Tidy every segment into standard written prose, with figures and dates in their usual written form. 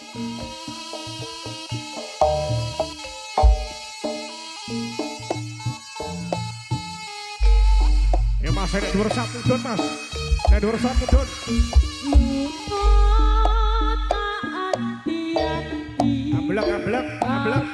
Ya mas, nek dhuwur sak mudhun mas. Nek dhuwur sak mudhun. Ablek ablek ablek.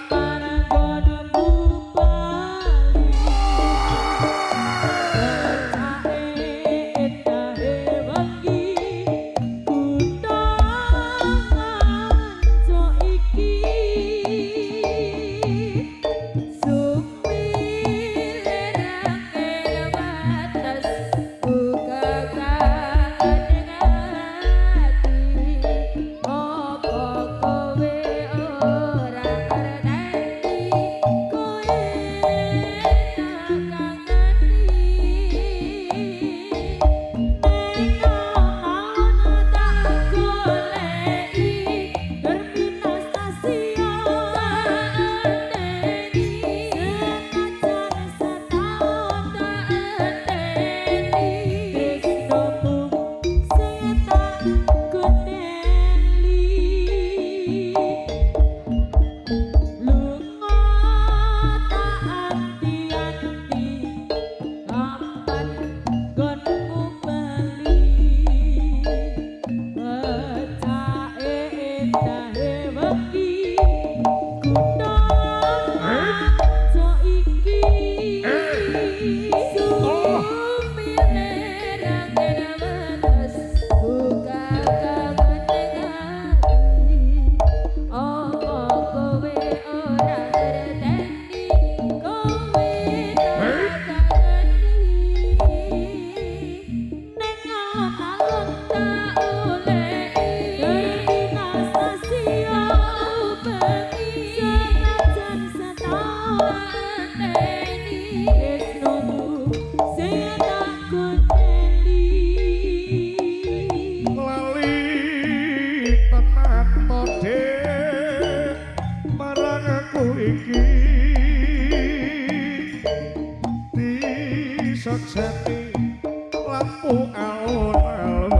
Lampu alun-alun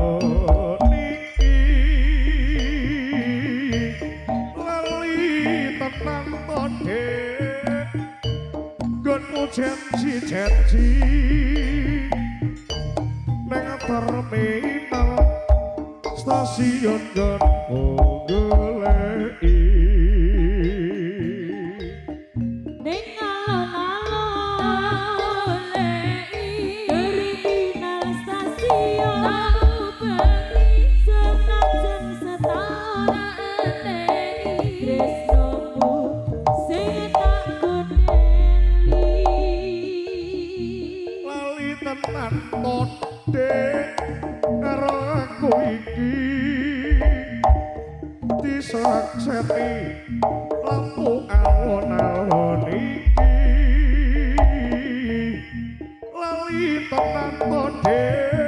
iki lali tenan to Dik, nggonmu janji-janji nang terminal stasiun nggonmu goleki. Disakseni lampu alun-alun iki lali tenan to Dik.